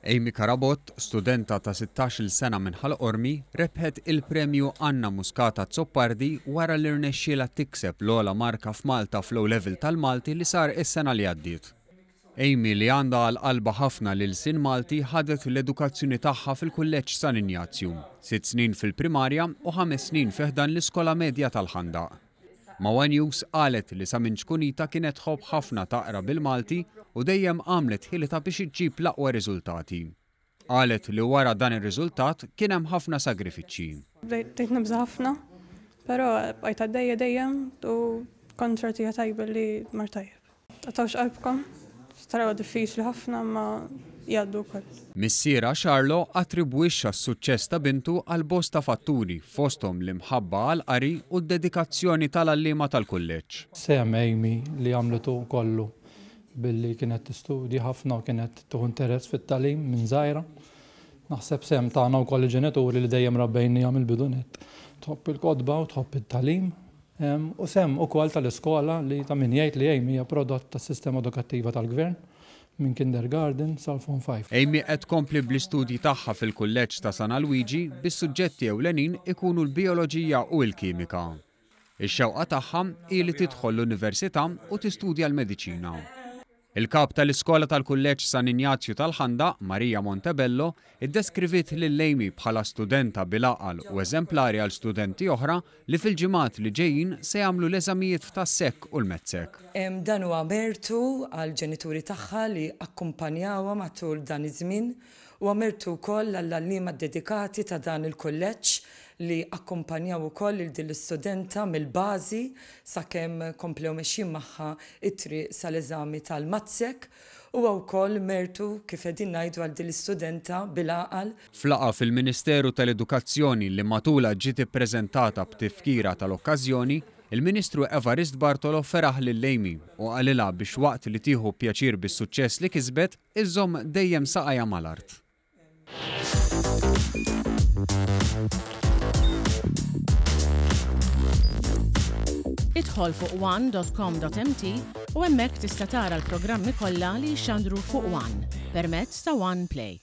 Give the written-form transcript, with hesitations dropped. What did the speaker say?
Amy Carabott, studenta ta' 16-il sena minn Ħal Qormi, rebħet il-Premju Anna Muscat Azzopardi wara li rnexxielha tikseb l-ogħla marka f'Malta fl-O Level tal-Malti li sar is-sena li għaddiet. Amy li għandha għal qalbha ħafna l-ilsien Malti ħadet l-edukazzjoni tagħha fil-Kulleġġ San Injazju, sitt snin fil-primarja u ħames snin fi ħdan l-Iskola Medja tal-Ħandaq. Ma' one News qalet li sa minn ċkunita kienet tħobb ħafna taqra bil-Malti u dejjem għamlet ħilitha biex iġġib l-aqwa riżultati. Qalet li wara dan ir-riżultat kien hemm ħafna sagrifiċċji. Bdejt nibża' ħafna, però bqajt għaddejja dejjem u kont xortija tajba li mar tajjeb. Taqtgħux qalbkom, tarawha diffiċli ħafna imma jgħaddu wkoll. Missierha Charlo attribwixxa s-suċċess ta' bintu għal bosta fatturi fosthom l-imħabba għall-qari u d-dedikazzjoni tal-għalliema tal-kulleġġ. Sehem Amy li għamlitu kollu billi kienet tistudja ħafna u kienet tieħu interess fit-tagħlim minn żgħira. Naħseb sehem tagħna wkoll il-ġenituri li dejjem rabbejniha mill-bidu nett. Tħobb il-kotba u tħobb it-tagħlim. U sehem ukoll tal-iskola li ta' min jgħid li Amy hija prodott tas-sistema edukattiva tal-Gvern minn kindergarten sal-Form 5. Amy qed tkompli bl-istudji tagħha fil-Kulleġġ ta' San Alwiġi bis-suġġetti ewlenin ikunu l-bijoloġija u l-kimika. Ix-xewqa tagħha hi li tidħol l-università u tistudja l-mediċina. Il-Kap tal-Iskola tal-Kulleġġ San Injazju tal-Ħandaq, Maria Montebello, iddeskriviet lil Amy bħala studenta bil-għaqal u eżemplari għal studenti oħra li fil-ġimgħat li ġejjin se jagħmlu l-eżamijiet tas-SEC u l-MATSEC. Dan huwa mertu għall-ġenituri tagħha li akkumpanjawha matul dan iż-żmien. Huwa mertu wkoll għall-għalliema ddedikati ta' dan il-kulleġġ li akkumpanjaw ukoll lil din l-istudenta mill-bażi sakemm komplew mexjin magħha t-triq sal-eżami tal-MATSEC. Huwa wkoll mertu, kif qegħdin ngħidu, għal din l-istudenta bil-għaqal. F'laqgħa fil-Ministeru tal-Edukazzjoni li matulha ġiet ippreżentata b'tifkira tal-okkażjoni, il-Ministru Evarist Bartolo feraħ lil Amy u qalilha biex waqt li tieħu pjaċir bis-suċċess li kisbet, iżżomm dejjem saqajha mal-art. Idħol fuq one.com.mt u hemmhekk tista' tara l-programmi kollha li jixxandru fuq One permezz ta' One Play.